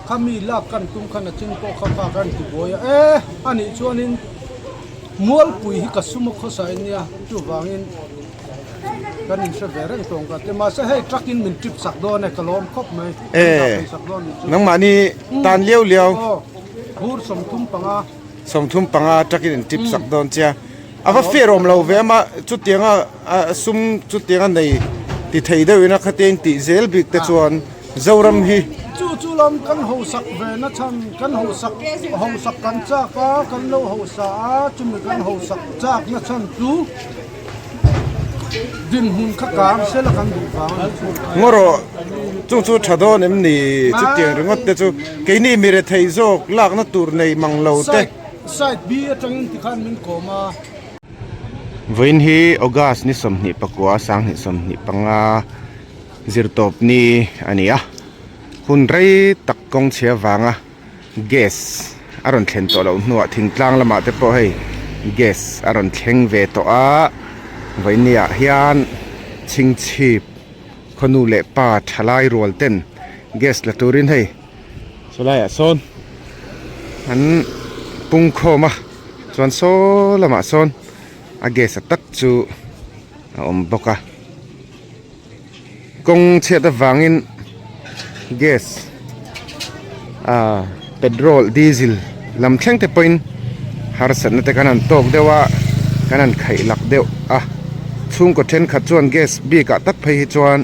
Khami lak kan tum khan a ching pawh kha kha kan ti buai a, e anih chuanin Mualpui hi ka sum a khawsa in nia, chuvangin kan inhre ve reng tawng ka ti. Mahse hei truck in min trip sak dawn e, ka lawm khawp mai. E nangmahni tan liau liau. Aw bur 35. 35 truck in in trip sak dawn chia. A va fair awm lo ve ama chutianga sum chutianga nei ti thei deuh ina khatia in tih zel bik te chuan Zoram hi. Chu chu lam kan hausak ve na chhan kan hausak hausak kan chak a kan lo hausa a chumi kan hausak chak na chhan chu dinhmun kha kang sela kan duh vang a ni. Ngaw rawh chung chu tha dawn em ni chutiang ringawt te chu keini mi rethei zawk lakna tur nei mang lo te. Side B atangin tikhan min kawm a. Vawiin hi August ni 29 2025 zirtawp ni a ni a, hun rei tak kawng chhia vanga gas a rawn thlen tawh loh hnuah thingtlang lamah te pawh hei gas a rawn thleng ve tawh a, vawiin ni ah hian chhingchhip khawnu leh pa thalai rual ten gas la turin hei. Chulaiah sawn an pung khawm a chuan saw lamah sawn a gas a tak chu a awm bawk a kawng chhiat avangin gas ah petrol diesel lam thleng te pawhin harsatna te kan han tawk deuh a kan han khaih lak deuh a chhungkaw thenkhat chuan gas bik ah tak phei hi chuan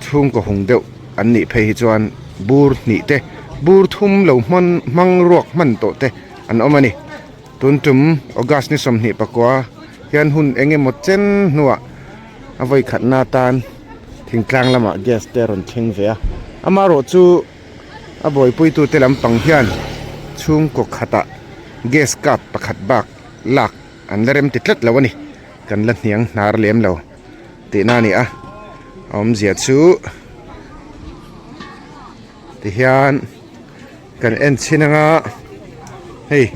chhungkaw hung deuh. An nih phei hi chuan bur hnih te bur thum lo hman hmang ruak hman tawh te an awm a ni. Tun tum August ni 24 hian hun eng emaw chen hnuah a vawi khatna atan thingtlang lamah gas te a rawn thleng ve a. Amaherawh chu a buaipuitute lampang hian chhungkaw khatah gas card pakhat bak lak an la rem ti tlat lo a ni. Kan la hniang hnar lem lo. Tihna a ni a, a awmzia chu tihian kan en chhin anga hei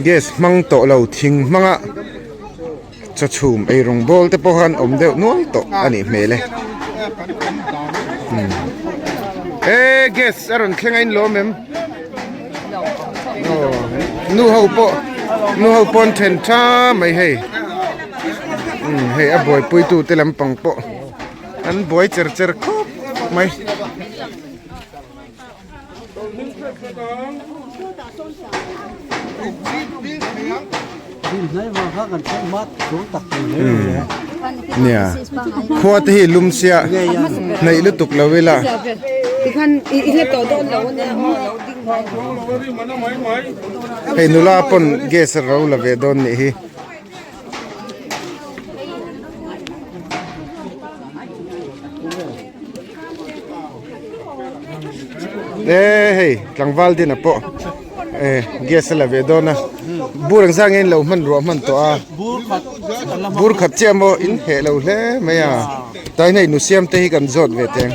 gas hmang tawh lo thing hmanga chaw chhum ei rawng bawl te pawh khan awm deuh nual tawh a nih hmel e e gas a rawn thleng a in lawm em aw nu ho pawh nu ho pawh an then tha mai hei. Umm hei a buaipui tu te lampang pawh an buai cher cher khawp mai. Nia khua te hi lum sia hnaih lutuk lo ila. Hei nula pawn gas a ro la ve dawn nih hi. E hei tlangval din a pawh e gas a la ve dawn a bur ang zang in lo hman ruah hman tawh a bur khat chiah maw in heh lo hle mai a tlai hei nu siam te hi kan zawt ve teng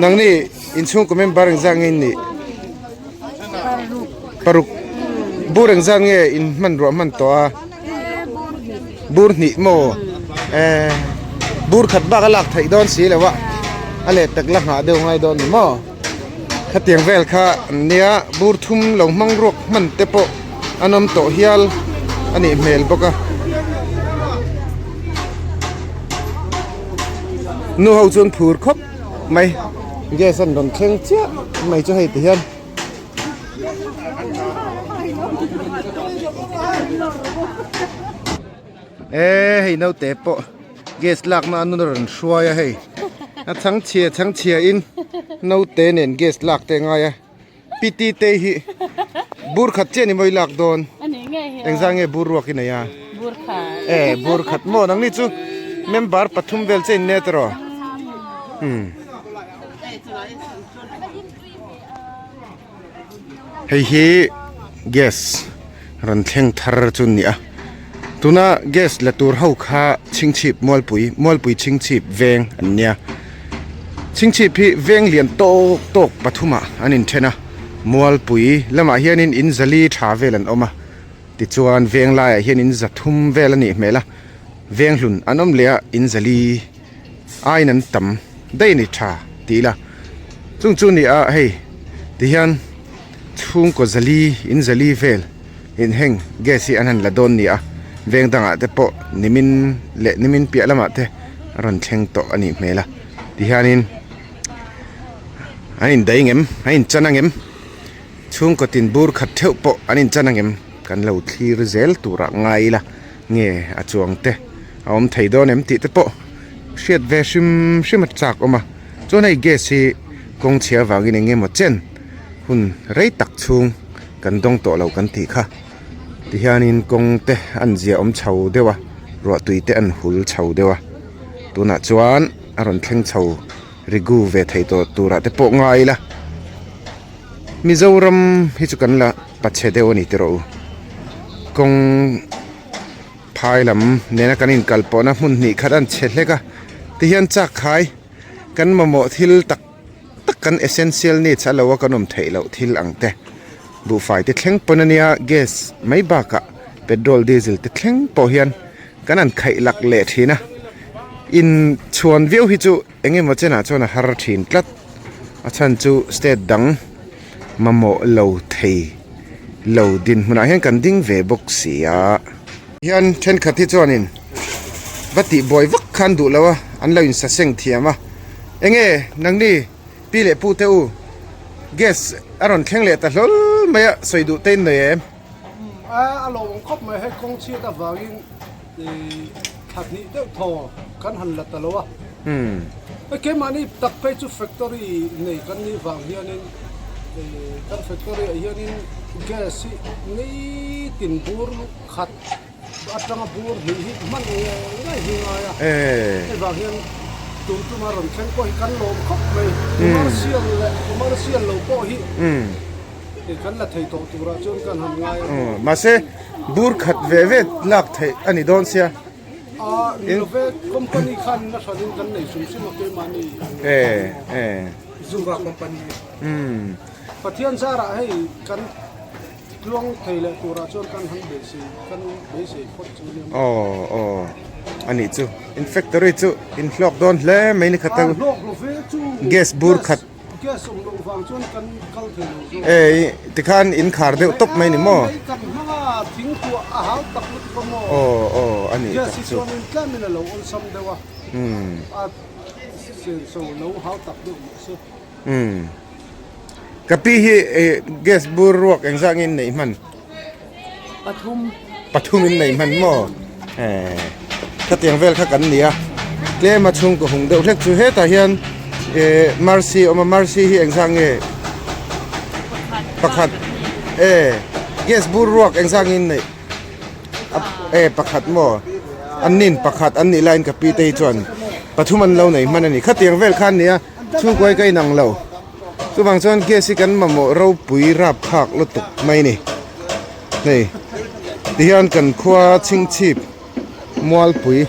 nangni inchhungkaw member ang zang in nih paruk bur eng zat nge in hman ruah hman tawh a bur hnih maw eh bur khat bak a lak theih dawn si lo a a leh tak la nghah deuh ngai dawn ni maw khatiang vel kha an nia bur thum lo hmang ruak hman te pawh an awm tawh hial a nih hmel bawk a nu ho chuan phur khawp mai gas an rawn thleng chiah mai chu hei ti hian e hei naute pawh gas lakna an rawn hruai a hei a chhangchhia chhangchhia in naute nen gas lak te a ngai a piti te hi bur khat chiah ni mawi lak dawn engzah nge bur ruak i nei a e bur khat maw nangni chu member pathum vel che in nia tiraw umm. Hei hi gas rawn thleng thar chu a ni a tuna gas la tur ho kha chhingchhip mualpui mualpui chhingchhip veng an nia chhingchhip hi veng lian tawk tawk pathumah an inthen a mualpui lamah hianin in zali tha vel an awm a tichuan veng laiah hian in za thum vel a nih hmel a veng hlun an awm leh a in zali aiin an tam daih a ni tha tih ila chung chu ni a hei Tihian chhungkaw zali in zali vel in heng gas hi an han la dawn ni a, veng dangah te pawh nimin leh nimin piah lamah te a rawn thleng tawh a nih hmel a tihianin an indaih ngem an inchan ang em chhungkaw tin bur khat theuh pawh an inchan ang em kan lo thlir zel turah ngai ila nge a chuang te a awm thei dawn em tih te pawh hriat ve hrim hrim a chak awm a chuan hei gas hi kawng chhia avangin eng emaw chen hun rei tak chhung kan dawng tawh lo kan tih kha tihianin kawng te an zia awm chho deuh a ruahtui te an hul chho deuh a tunah chuan a rawn thleng chho rigu ve thei tawh turah te pawh ngai ila Mizoram hi chu kan la pachhe deuh a ni tiraw u kawng phai lam nena kan inkal pawhna hmun hnih khat an chhe hlek a tihian chak khai kan mamawh thil tak tak kan essential needs a lo a kan awm theih loh thil ang te buhfai te thleng pawn ania gas mai bakah petrol diesel te thleng pawh hian kan han khaih lak leh thin a in chhuan viau hi chu eng emaw chenah chuan a har thin tlat a chhan chu state dang mamawh lo thei lo dinhmunah hian kan ding ve bawk si a. Hian thenkhat hi chuanin va tihbuai vak khan duh lo a an lo insaseng thiam a enge nangni pi leh pu te u gas a rawn thleng leh ta hlawl mai a sawi duh te in nei em? A lo awm khawp mai hei kawng chhiat avangin thla hnih deuh thaw kan han la ta lo a hei keimahni tak phei chu factory nei kan nih vang hianin kan factory ah hianin gas hi nitin bur khat atanga bur hnih hi hman ngei ngei hi ngai a hei vang hian tun tuma rawn thleng pawh hi kan lawm khawp mai commercial leh commercial lo pawh hi kan la thei tawh turah chuan kan han ngai a mahse bur khat ve ve lak theih a ni dawn sia a ni love company khan na hranin kan nei hrim hrim a keimahni Zuva company Pathian zarah hei kan Tluang thei leh turah chuan kan han beisei kan beisei phawt chu nia maw. Aw aw a nih chu in factory chu in hlawk dawn hle mai ni khat a hlawk lo ve chu gas bur khat gas awm loh vang chuan kan kal thei lo zawk e tikhan in khar deuh tawp mai ni maw mei kan hmang a thingtuah a hau tak lutuk a maw aw aw a nih gas tak hi chu chuan in tlemin a lo awlsam deuh a a senso lo hau tak deuh mahse. Umm ka pi hi eh gas bur ruak engzah nge in neih hman? Pathum. Pathum in neih hman maw? Eh khatiang vel kha kan ni a tlem a chhungkaw hung deuh hlek chu hetah hian eh mercy a awm a mercy hi engzah nge? Pakhat. Eh gas bur ruak engzah nge in neih? Eh pakhat maw? An nin pakhat an nih laiin ka pi te hi chuan pathum an lo nei hman a ni khatiang vel kha an ni a. Chhungkuai ka inang lo. Chuvang chuan gas hi kan mamawh ropui rap phak lutuk mai ni. Hei tihian kan khua chhingchhip mualpui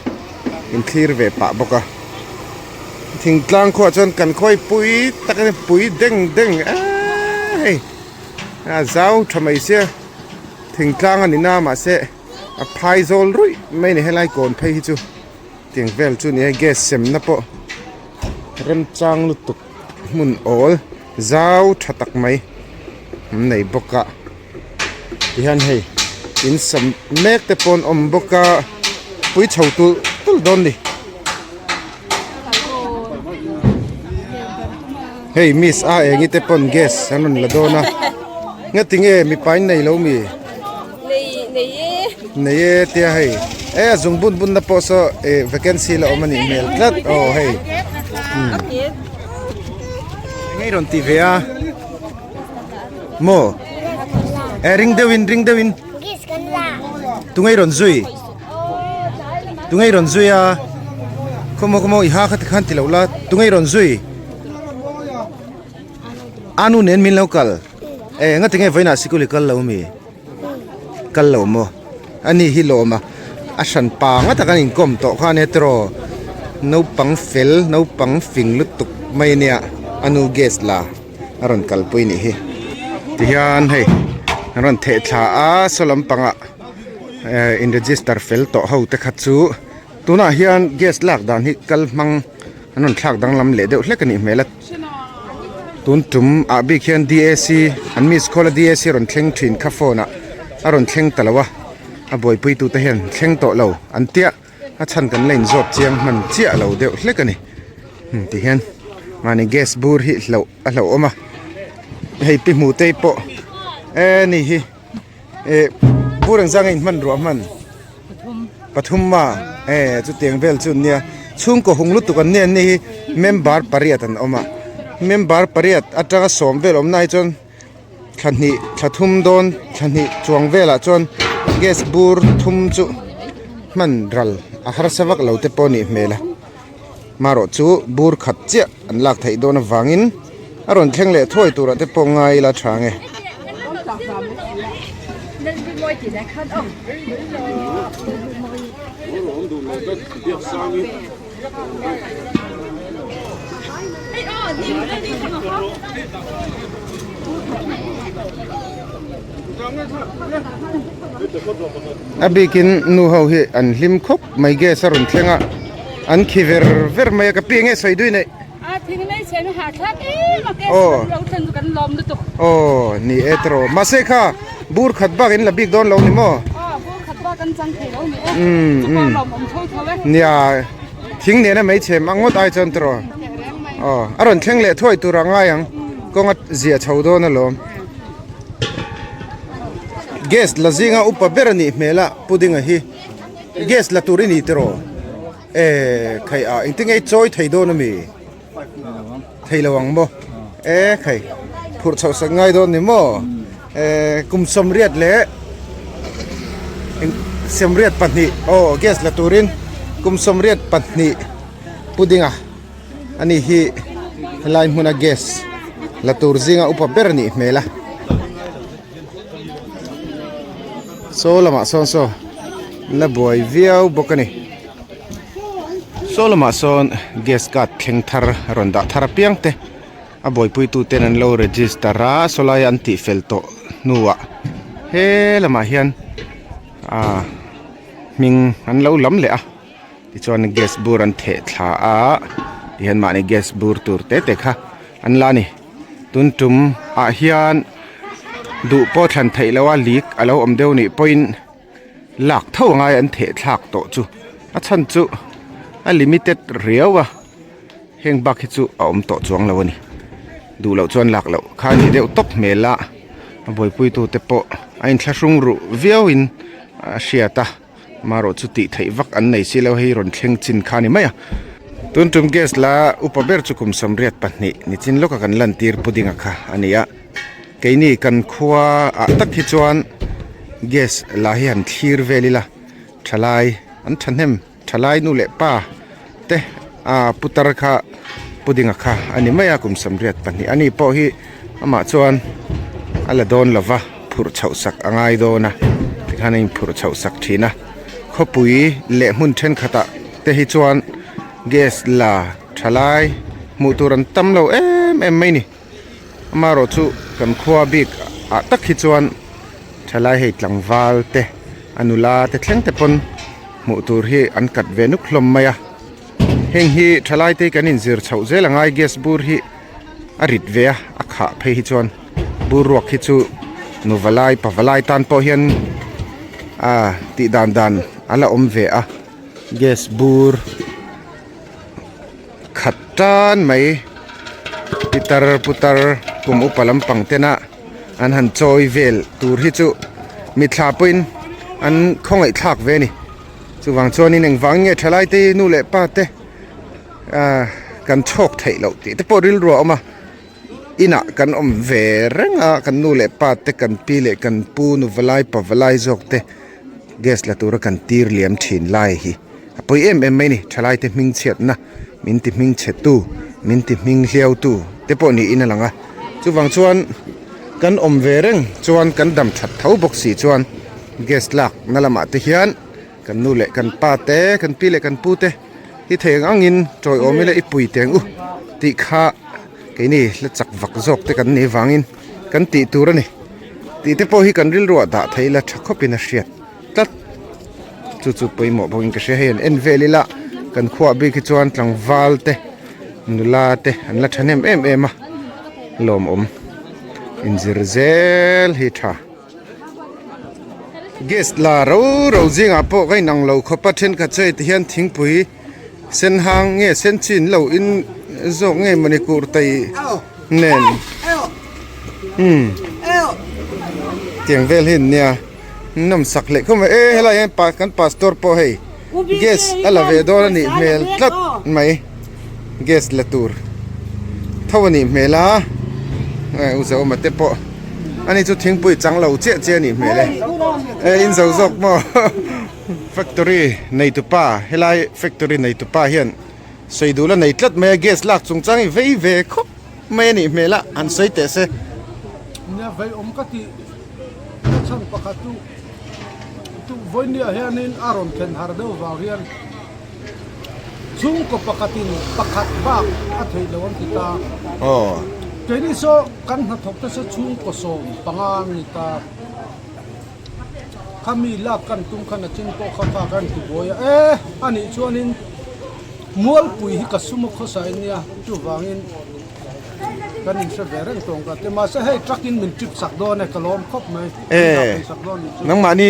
inthlir ve pah bawk a. Thingtlang khuaah chuan kan khawi pui tak a ni pui deng deng eee hei a zau tha mai sia thingtlang a ni na mahse a phai zawl ruih mai a ni helai kawn phei hi chu. Tiang vel chu nia gas semna pawh remchang lutuk hmun awl zau tha tak mai an nei bawk a tihian hei in sam mek te pawh an awm bawk a pui chho tulh tulh dawn a ni hei miss a eng te pawn gas an rawn la dawn a ngatinge mipa in nei lo mi. Nei e tia hei e a zung bun bun na pawh saw eh vacancy la awm a nih hmel tlat aw hei eng rawn ti ve a maw e ring deuh in ring deuh in tunge rawn zui tunge rawn zui a khawmaw khawmaw i ha kha tikhan ti loh la tunge rawn zui a nu nen min lo kal. Eh nga tinge vawiinah sikul i kal lo mi? Kal lo maw? A ni hi lawm a, a hran pa nga tak an inkawm tawh kha ania tiraw naupang fel naupang fing lutuk mai ania a nu gas la a rawn kalpui nih hi. Tihian hei an rawn theh thla a saw lampangah eh in register fel tawh ho te kha chu tunah hian gas lak dan hi kal hmang an rawn thlak danglam leh deuh hlek a nih hmel a. Tun tum ah bik hian DAC an miss call a DAC rawn thleng thin kha phone ah a rawn thleng ta lo a, a buaipui tute hian thleng tawh lo an tia a chhan kan la inzawt chiang hman chiah lo deuh hlek a ni. Hmm ti hian mahni gas bur hi hloh a hlauhawm a, hei pi hmu te pawh e ni hi eh bur engzang a inhman ruah hman. Pathum a e chutiang vel chu an nia chhungkaw hung lutuk an nia an ni hi member pariat an awm a member pariat atanga sawm vel awm na hi chuan thla hnih thla thum dawn thla hnih chuang velah chuan gas bur thum chu hman ral a harsa vak lo te pawh a nih hmel a marawh chu bur khat chiah an lak theih dawn avangin a rawn thleng leh thuai turah te pawh ngai ila tha nge. A bikin nu ho hi an hlim khawp mai gas a rawn thleng a an khi ver ver mai a ka pi enge sawi dui neih aw ni e tawh mahse kha bur khat bak in la bik dawn lo ni maw nia thing nena mai chhem ang ngawt ai chuan tawh aw a rawn thleng leh thuai tur a ngai ang kawnga ziah chho dawn alawm. Gas la zinga upa ber a nih hmel a pudding a hi gas la tur i ni tiraw e khai a engtin nge i chawi thei dawn ami thei lo ang maw e khai phurh chhoh sak ngai dawn ni maw e kum sawmriat leh sawmriat pahnih aw gas la turin kum 22 pudding a. Ani hi helai hmuna gas la tur zinga upa ber a nih hmel a saw lamah sawn saw la buai viau bawk a ni saw lamah sawn gas card thleng thar rawn dah thar apiang te a buaipui tu ten an lo register a saw laia an tih fel tawh hnuah he lamah hian ah hming an lo lam leh a. Tichuan gas bur an theh thla a tihian mahni gas bur tur te te kha an la a ni tun tum ah hian duh pawh thlan theih loh a leak a lo awm deuh nih pawhin lak tho a ngai an theh thlak tawh chu a chhan chu a limited riau a heng bak hi chu a awm tawh chuang lo a ni duh loh chuan lak loh kha a nih deuh tawp hmel a a buaipui tu te pawh a inthlahrung ruh viau in a hriat a. Marawh chu tih theih vak an nei si lo hei rawn thleng chin kha a ni mai a. Tun tum gas la upa ber chu kum 32 nichin lawka kan lantir pudding a kha a ni a. Keini kan khua ah tak hi chuan gas la hi han thlir vel ila thalai an thahnem thalai nu leh pa te a putar kha pudding a kha a ni mai a kum 32 a ni pawh hi amah chuan a la dawn lova phurh chhoh sak a ngai dawn a tikhan a inphurh chhoh sak thin a khawpui leh hmun thenkhatah te hi chuan gas la thalai hmuh tur an tam lo em em mai ni amaherawh chu kan khua bik ah tak hi chuan thalai hei tlangval te a nula te thleng te pawn hmuh tur hi an kat ve nuk hlawm mai a heng hi thalai te kan inzir chhoh zel a ngai gas bur hi a rit ve a a khah phei hi chuan bur ruak hi chu nu valai pa valai tan pawh hian ah tih dan dan a la awm ve a gas bur khat tan mai pitar putar kum upa lampang tena an han chawi vel tur hi chu mitthla pawhin an khawngaih thlak ve a ni chuvang chuanin engvang nge thalai te nu leh pa te. Ah kan chhawk theih loh tih te pawh rilru a awm a inah kan awm ve reng a kan nu leh pa te kan pi leh kan pu nu valai pa valai zawk te gas la tura kan tir liam thin lai hi a pawi em em mai a ni thalai te hming chhiatna min ti hming chhe tu min ti hming hliau tu te pawh niin a lang a chuvang chuan kan awm ve reng chuan kan dam that tho bawk si chuan gas lak na lamah te hian kan nu leh kan pa te kan pi leh kan pu te. Hi thei ang angin tawiawm ila i pui teng u tih kha keini hla chak vak zawk te kan nih vangin kan tih tur a ni tih te pawh hi kan rilruah dah thei ila tha khawpin a hriat tlat chu chu pawimawh bawkin ka hria hei an en vel ila kan khuah bik hi chuan tlangval te nula te an la thahnem em em a. Lawmawm inzir zel hi tha. Gas la ro ro zingah pawh ka inang lo khawp a thenkhat chu hei ti hian thingpui sen hang nge sen chin lo in zawk nge mawni kurtai nen umm tiang vel hi an nia nawm sak leh khawp mai e helai hian pa kan pastor pawh hei gas a la ve dawn a nih hmel tlat mai gas la tur tho a nih hmel a u Zauma te pawh ani chu thingpui chang lo chiah chiah a nih hmel e e in zo zawk maw factory neitupa helai factory neitupa hian sawi duh la nei tlat mai a gas lak chungchang hi vei ve khawp mai a nih hmel a han sawi teh se. Nia vei awm ka tih na chhan pakhat chu chu vawinia hianin a rawn thlen har deuh vang hian chhungkaw pakhatin pakhat bak a theih loh an ti ta. Keini saw kan hnathawk te saw chhungkaw 15 an ni ta. Khami lak kan tum khan a chin pawh kha kha kan ti buai a, e anih chuanin Mualpui hi ka sum a khawsa in nia chuvangin kan inhre ve reng tawng ka ti mahse hei truck in min trip sak dawn e ka lawm khawp mai e nangmahni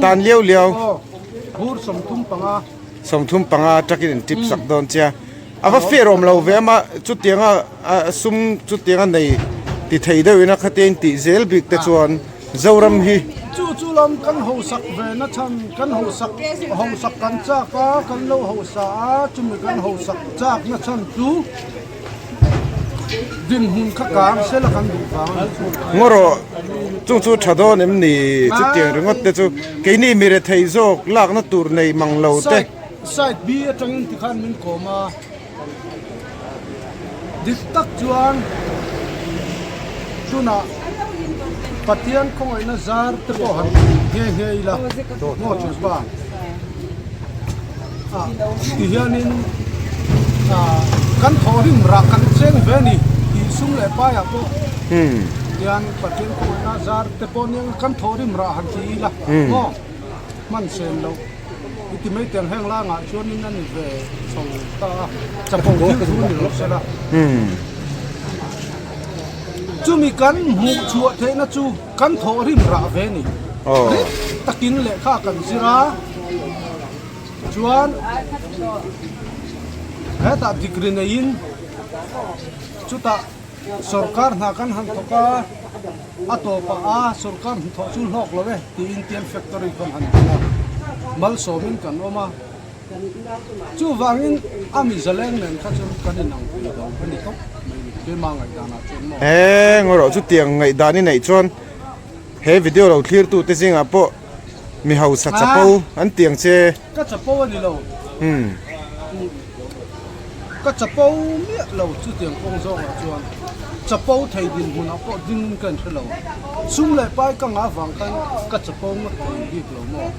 tan liau liau aw bur 35 35 truck in in trip sak dawn chia a va fair awm lo ve ama chutianga a sum chutianga nei ti thei deuh ina khatia in tih zel bik te chuan Zoram hi. Chu chu lam kan hausak ve na chhan kan hausak hausak kan chak a kan lo hausa a chumi kan hausak chak na chhan chu dinhmun kha kang sela kan duh vang a ni chu. Ngaw rawh chung chu tha dawn em ni chutiang ringawt te chu keini mi rethei zawk lakna tur nei mang lo te. Side side B atangin tikhan min kawm a. Dik tak chuan tunah Pathian khawngaihna zar te pawh han nghe nghe ila maw thianpa ah tihianin ah kan thawhrim rah kan cheng ve a ni tih sum leh paiah pawh hian Pathian khawngaihna zar te pawh nia kan thawhrim rah han ti ila maw hman sen loh. I ti mai teng heng langah chuanin a ni ve chho ta a, chapo thil thu ni lo sela. Chumi kan hmuh chhuah theihna chu kan thawh rim rah ve ni. Rit takin lehkha kan zir a, chuan hetah degree neiin chutah Sorkar hna kan han thawk a, a tawpah a sorkar hnathawh chu hlawk lo e tiin tian factory kan han din a, malsawmin kan awm a. Chuvangin a mi zaleng nen kha chuan kan inang thei lo a ni tawp mai ni, keimah ngaihdanah chuan maw. He ngaw rawh chutiang ngaihdan i neih chuan he video lo thlirtute zingah pawh mi hausa chapo an ti ang che. Ka chapo a ni lo. Ka chapo miah lo chutiang kawng zawngah chuan chapo thei dinhmunah pawh ding ka inhre lo. Sum leh pai ka ngah vang khan ka chapo ngawt thei bik lo maw?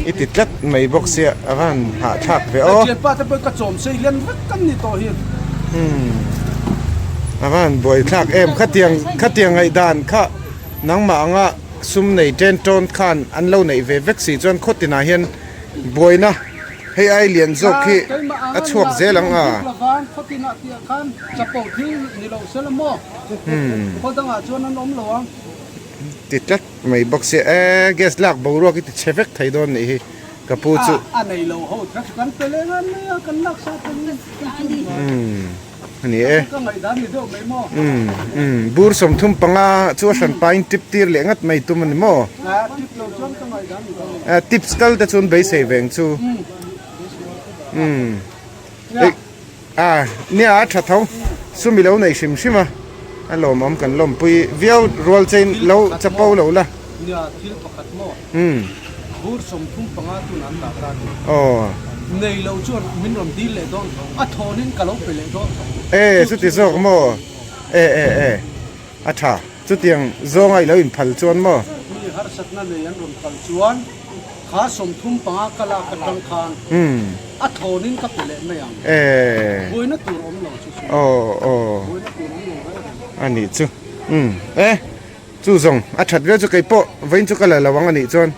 I ti tlat mai bawk sia a van hahthlak ve aw. Thianpa te pawh ka chawm sei len vek kan ni tawh hi. A van buaithlak em khatiang khatiang ngaihdan kha nangmah anga sum nei ṭen ṭawn khan an lo neih ve vek si chuan khawtinah hian buaina Hei ai lian zawk hi a chhuak zel ang a. Ti tlat mai bawk sia e gas lak boruak hi ti chhe vek thei dawn nih hi ka pu chu. A ni e. Umm bur 35 chu a hran pain tip tir leh ngat mai tum a ni maw? Tips tal te chuan beisei veng chu. Umm a nia a tha tho sumi lo nei hrim hrim a a lawmawm kan lawmpui viau rual chein lo chapo lo la. Nia thil pakhat maw? Umm. Bur 35 tun an dah ta ni. Aw. Nei lo chuan min rawn dil leh dawn tho. A thawnin ka lo pe leh dawn tho. E chuti zawk maw? E e e. A tha. Chutiang zawnga i lo inphal chuan maw? Mi harsatna nei an rawn kal chuan kha 35 ka lak atang khan a thawnin ka pe leh mai ang. E. Buaina tur awm lo chu chu. Aw aw. Buaina tur awm lo reng reng. A nih chu. Umm. E. Chu zawng a that viau chu kei pawh vawiin chu ka la lo ang a nih chuan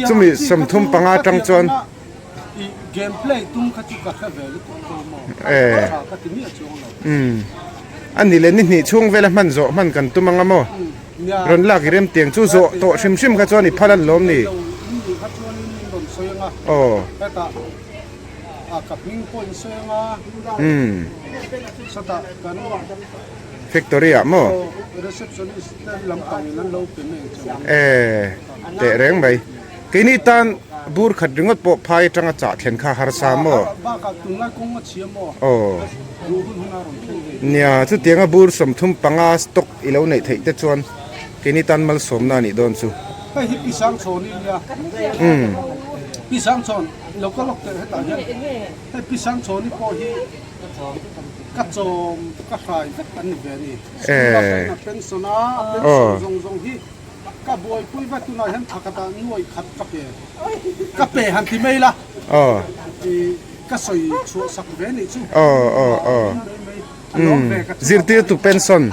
chumi 35 atang chuan e umm. A ni leh ni hnih chhung vela hman zawh hman kan tum anga maw? Rawn lak i rem tiang chu zawh tawh hrim hrim kha chuan i phal an lawm ni? Aw. Umm. Factory ah maw? E teh reng mai. Keini tan bur khat ringawt pawh phai atanga chah thlen kha harsa maw? Aw. Nia, chutianga bur 35 stock i lo neih theih te chuan keini tan malsawmna a nih dawn chu. Hei hi Pi Sangchhawn i nia. Umm. Pi Sangchhawn, lo ka lawk teh hetah hian. Hei Pi Sangchhawni pawh hi ka chawm ka hrai vek an ni ve a ni. School a pen a pension a, a pension zawng zawng hi Ka buaipui va tunah hian thla khatah nuai khat ka pe ka pe han ti mai la ka sawi chhuah sak ve nih chu zirtirtu pension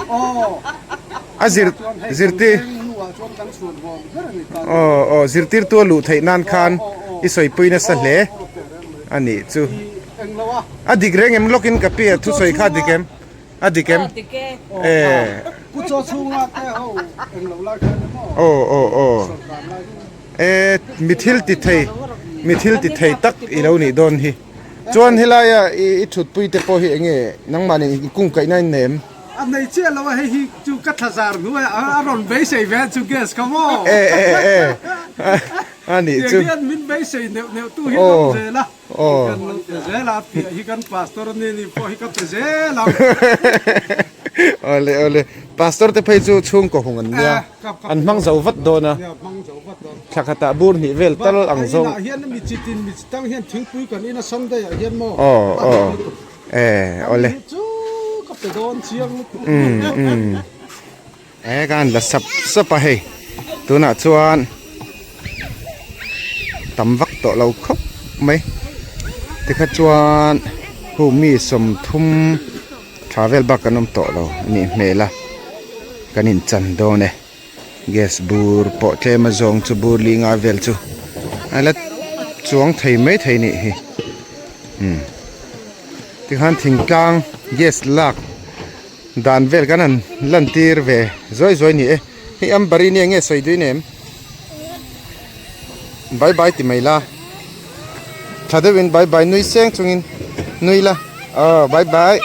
a zir zirtir aw aw zirtirtu a luh theih nan khan i sawipui nasa hle a nih chu a dik reng em lawkin ka pi a thusawi kha a dik em. A dik em? Dik e. E. Pu Chaw chhunga te ho eng lo lai khan emaw. Aw aw aw. E mi thil ti thei mi thil ti thei tak i lo nih dawn hi. Chuan helaia i thutpui te pawh hi enge nangmahni in kungkaihna in nei em? A nei chiah lo a hei hi chu ka thla zar hnuai a a rawn beisei ve chu gas kha maw. E e e a nih chu. Tiang hian min beisei neuh neuh tu hi an awm zel a. Kan lo pe zel a, piah hi kan pastor a ni ni pawh hi ka pe zel ang. Awle awle, pastor te phei chu chhungkaw hung an nia, an hmang zo vat dawn a, thla khatah bur hnih vel tal ang zawng. Inah hian mi chitin mi chitang hian thingpui kan in a Sunday ah hian maw. Aw aw e awle. Chu ka pe dawn chiang lutuk. E ka han la sap sap a hei tunah chuan tam vak tawh lo khawp mai tikha chuan hu mi 30 tha vel bak kan awm tawh lo a nih hmel a kan inchan dawn e gas bur pawh tlem a zawng chu bur li nga vel chu a la chuang thei mai thei nih hi umm tikhan thingtlang gas lak. Dan vel kan han lan tir ve zuai zuai ni e. Hei Ambari nia nge sawi duin em? Bye bye ti mai la. Tha deuhin bye bye nui seng chungin nui la. Aw bye bye.